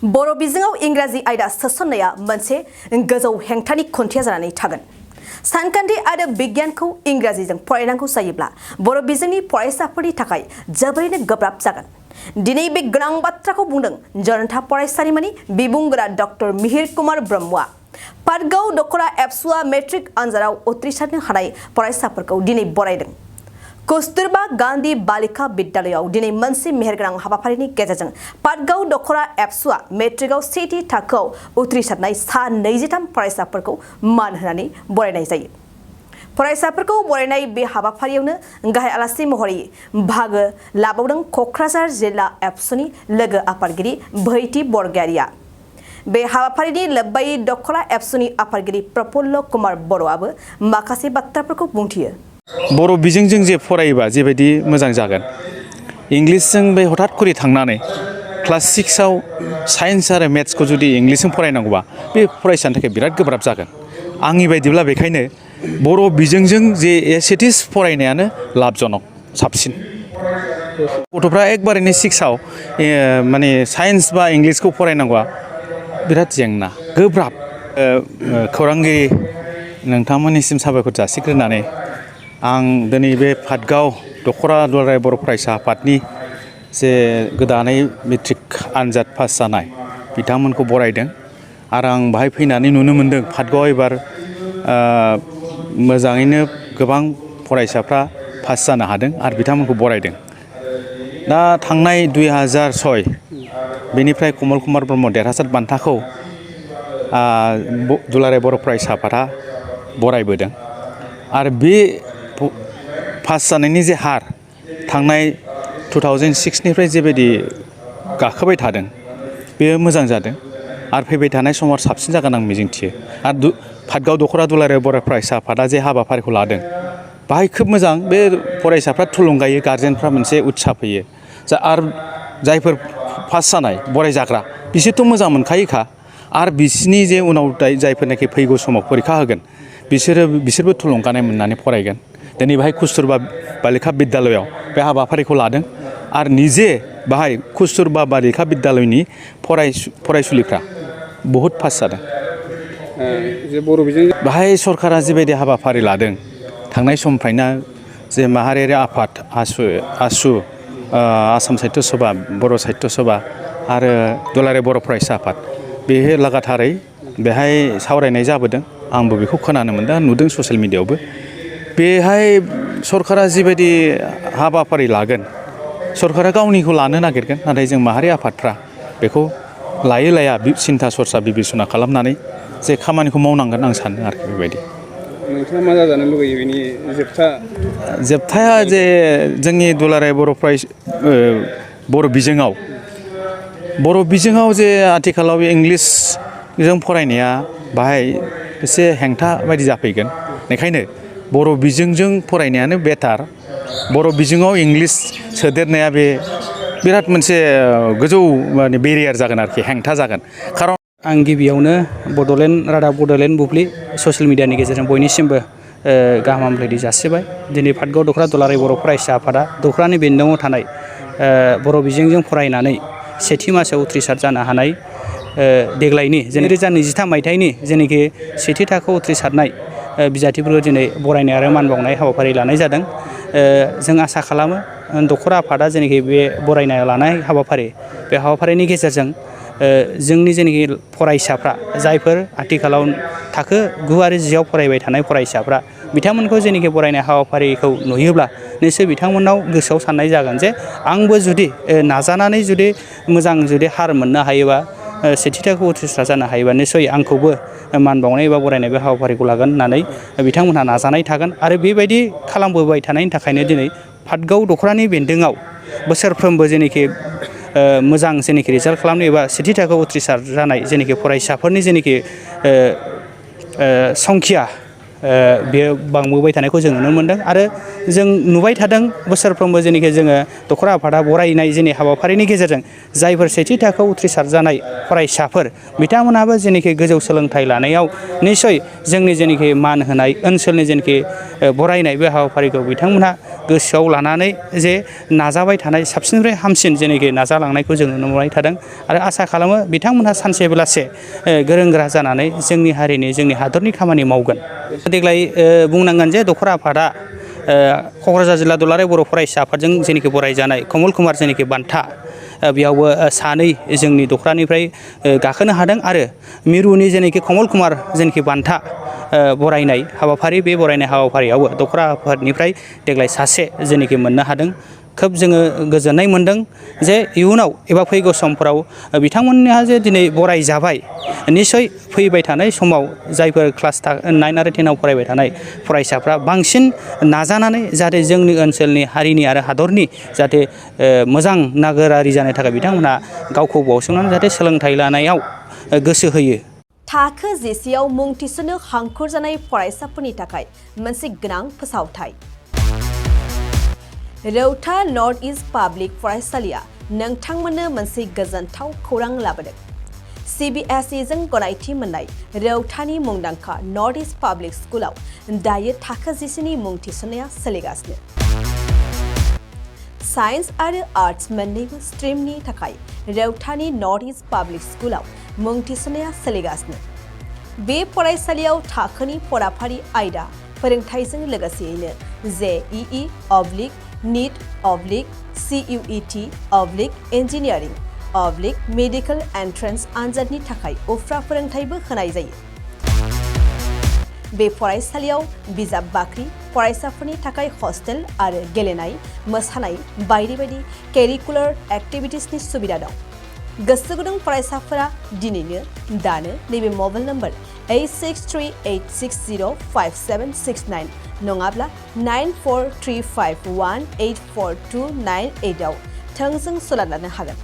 बर' बिजोङाव इंराजि आयदा सोसननाया मोनसे गोजौ हेंथानि खुन्थिया जानानै थागोन। सानखान्थि आरो बिगियानखौ इंराजिजों फरायनांगौ जायोब्ला बर' बिजोंनि फरायसाफोरनि थाखाय जोबोरैनो गोब्राब जागोन। दिनै बे गोनां बाथ्राखौ बुंदों जनता फरायसालिमानि बिबुंगोरा डक्टर मिहिर कुमार ब्रह्मआ। पाटगाव दखरा एबसुआ मेट्रिक आनजादाव उथ्रिसारनो हानाय फरायसाफोरखौ दिनै बरायदों। कस्तुरबा गांधी बालिका विद्यालयाव दिनै मोनसे मेहेरगोनां हाबाफारिनि गेजेरजों पाटगाव दखरा एबसुआ मेट्रिकआव सेथि थाखोआव उथ्रिसारनाय सा 23 फरायसाफोरखौ मान होनानै बरायनाय जायो। फरायसाफोरखौ बरायनाय बे हाबाफारियावनो गाहाय आलासि महरै बाहागो लाबावदों क'क्राझार जिल्ला एबसुनि लोगो आफादगिरि भैथि बरगयारिया। बे हाबाफारिनि लोब्बायै दखरा एबसुनि आफादगिरि प्रफुल्ल कुमार बर'आबो माखासे बाथ्राफोरखौ बुंथियो। बर' बिजोंजों जे फरायोबा जेबायदि मोजां जागोन, इंलिसजों बे हठात करि थांनानै क्लास 6आव साइन्स आरो मेथ्सखौ जुदि इंलिसजों फरायनांगौबा बे फरायसानि थाखाय बिराद गोब्राब जागोन। आंनि बायदिब्ला बेखायनो बर' बिजोंजों जे एसेटिस फरायनायानो लाबजनक साबसिन। गथ'फ्रा एकबारैनो 6आव माने साइन्स बा इंलिसखौ फरायनांगौआ बिराद जेंना गोब्राब। खौरांगिरि नोंथांमोननिसिम साबायखर जासिग्रोनानै आं दिनै बे पाटगाव दखरा दुलाराय बर' फरायसा आफादनि जे गोदानै मेट्रिक आनजाद पास जानाय बिथांमोनखौ बरायदों आरो आं बाहाय फैनानै नुनो मोनदों पाटगावआव एबार मोजाङैनो गोबां फरायसाफ्रा पास जानो हादों आरो बिथांमोनखौ बरायदों। दा थांनाय 2006 बेनिफ्राय कमल कुमार ब्रह्म देरहासार बान्थाखौ दुलाराय बर' फरायसा आफादा बरायबोदों आरो बे पास जानायनि जे हार थांनाय 2006निफ्राय जेबायदि गाखोबाय थादों बेयो मोजां जादों आरो फैबाय थानाय समाव साबसिन जागोन आं मिजिंथियो। आरो पाटगाव दखरा दुलाराय बर' फरायसा आफादा जे हाबाफारिखौ लादों बाहाय खोब मोजां। बे फरायसाफ्रा थुलुंगायो, गारजेनफ्रा मोनसे उत्साह फैयो। आरो जायफोर पास जानाय बरायजाग्रा बिसोरथ' मोजां मोनखायोखा आरो बिसोरनि जे उनाव जायफोरनाखि फैगौ समाव फरिखा होगोन बिसोरबो थुलुंगानाय मोननानै फरायगोन। दिनै बाहाय कस्तुरबा बालिका बिद्यालयाव बे हाबाफारिखौ लादों आरो निजे बाहाय कस्तुरबा बालिका बिद्यालयनि फरायसुलिफ्रा बहुद पास जादों। जे बर' बिजों बाहाय सरकारा जिबायदि हाबाफारि लादों थांनाय समनिफ्रायनो जे माहारियारि आफाद आसु आसाम साहित्य सभा, बर' साहित्य सभा आरो दुलाराय बर' फरायसा आफाद बे लागाथारै बेहाय सावरायनाय जाबोदों। आंबो बेखौ खोनानो मोनदों, नुदों ससियेल मिडियायावबो। बेहाय सरकारा जिबायदि हाबाफारि लागोन सरकारा गावनिखौ लानो नागिरगोन, नाथाय जों माहारि आफादफ्रा बेखौ लायै लाया सिन्था सरसा बिबेसना खालामनानै जे खामानिखौ मावनांगोन आं सानो आरोखि बेबायदि। नोंथाङा मा जाजानो लुगैयो बेनि जोबथाया जे जोंनि दुलाराय बर' बिजोङाव जे आथिखालाव इंलिसजों फरायनाया बाहाय एसे हेंथा बायदि जाफैगोन। बेखायनो बर' बिजोंजों फरायनायानो बेटार। बर' बिजोङाव इंलिस सोदेरनाया बे बिराद मोनसे गोजौ माने बेरियार जागोन आरोखि, हेंथा जागोन। खारन आं गिबियावनो बड'लेण्ड रादाब, बड'लेण्ड बुब्लि ससियेल मिडियानि गेजेरजों बयनिसिमबो गाहाम हामलायथि जासिबाय। दिनै पाटगाव दखरा दुलाराय बर' फरायसा आफादा दखरानि बेन्दोङाव थानाय बर' बिजोंजों फरायनानै सेथि मासिआव उथ्रिसार जानो हानाय देग्लायनि 2023 मायथाइनि जेनाखि सेथि थाखोआव उथ्रिसारनाय बिजाथिफोरखौ दिनै बरायनाय आरो मान बावनाय हाबाफारि लानाय जादों। जों आसा खालामो दखरा आफादा जेनाखि बे बरायनाय लानाय हाबाफारि, बे हाबाफारिनि गेजेरजों जोंनि जेनाखि फरायसाफ्रा जायफोर आथिखालाव थाखो 9 आरो 10आव फरायबाय थानाय फरायसाफ्रा बिथांमोनखौ जेनाखि बरायनाय हाबाफारिखौ नुयोब्ला निश्चय बिथांमोननाव गोसोआव साननाय जागोन जे आंबो जुदि नाजानानै जुदि मोजां जुदि हार मोननो हायोबा, सेथि थाखोआव उथ्रिसार जानो हायोबा निश्चय आंखौबो मान बावनाय एबा बरायनाय बे हाबाफारिखौ लागोन होननानै बिथांमोनहा नाजानाय थागोन। आरो बेबायदि खालामबोबाय थानायनि थाखायनो दिनै पाटगाव दखरानि बेन्दोङाव बोसोरफ्रोमबो जेनाखि मोजां जेनाखि रिजाल्ट खालामनो एबा सेथि थाखोआव उथ्रिसार जानाय जेनाखि फरायसाफोरनि जेनाखि संखिया बेयो बांबोबाय थानायखौ जों नुनो मोन्दों आरो जों नुबाय थादों बोसोरफ्रोमबो जेनाखि जोङो दखरा आफादा बरायनाय जेने हाबाफारिनि गेजेरजों जायफोर सेथि थाखोआव उथ्रिसार जानाय फरायसाफोर बिथांमोनहाबो जेनाखि गोजौ सोलोंथाइ लानायाव निश्चय जोंनि जेनाखि मान होनाय ओनसोलनि जेनाखि बरायनाय बे हाबाफारिखौ बिथांमोनहा गोसोआव लानानै जे नाजाबाय थानाय साबसिननिफ्राय हामसिन जेनाखि नाजालांनायखौ जों नुनो मोनबाय थादों आरो आसा खालामो बिथांमोनहा सानसे बेलासे गोरों गोरा जानानै जोंनि हारिनि जोंनि हादरनि खामानि मावगोन। देग्लाय बुंनांगोन जे दखरा आफादा क'क्राझार जिल्ला दुलाराय बर' फरायसा आफादजों जेनाखि बरायजानाय कमल कुमार जेनाखि बान्था बेयावबो सानै जोंनि दखरानिफ्राय गाखोनो हादों आरो मिरुनि जेनाखि कमल कुमार जेनाखि बान्था बरायनाय हाबाफारि बे बरायनाय हाबाफारियावबो दखरा आफादनिफ्राय देग्लाय सासे जेनाखि मोननो हादों। खोब जोङो गोजोननाय मोनदों जे इयुनाव एबा फैगौ समफोराव बिथांमोनहा जे दिनै बरायजाबाय निसय फैबाय थानाय समाव जायफोर क्लास 9 आरो 10 आव फरायबाय थानाय फरायसाफ्रा बांसिन नाजानानै जाहाथे जोंनि ओनसोलनि हारिनि आरो हादरनि जाहाथे मोजां नागोरारि जानो थाखाय बिथांमोनहा गावखौ बावसोमनानै जाहाथे सोलोंथाइ लानायाव गोसो होयो। थाखो जिसेआव मुं थिसननो हांखुर जानाय फरायसाफोरनि थाखाय मोनसे गोनां फोसावथाय। रौता नर्थ इस्ट पाब्लिक फरायसालिया नोंथांमोननो मोनसे गोजोनथाव खौरां लाबोदों। CBSE जों गनायथि मोननाय रौतानि मुंदांखा नर्थ इस्ट पाब्लिक स्कुलाव दायो थाखो जिसेनि मुं थिसननाया सोलिगासिनो। साइन्स आरो आर्ट्स मोन्नैबो स्ट्रिमनि थाखाय रौतानि नर्थ इस्ट पाब्लिक स्कुलाव मुं थिसननाया सोलिगासिनो। बे फरायसालियाव थाखोनि फराफारि आयदा फोरोंथाइजों लोगोसेयैनो JEE NEET CUET engineering medical entrance आनजादनि थाखाय उफ्रा फोरोंथाइबो होनाय जायो। बे फरायसालियाव बिजाब बाख्रि, फरायसाफोरनि थाखाय हस्टेल आरो गेलेनाय, मोसानाय बायदि बायदि केरिकुलार एक्टिभिटिसनि सुबिदा दं। गोसो गुदुं फरायसाफोरा दिनैनो दानो नैबे मबाइल नम्बर 8638605769 नङाब्ला 9435184298 आव थोंजों सोलाद लानो हागोन।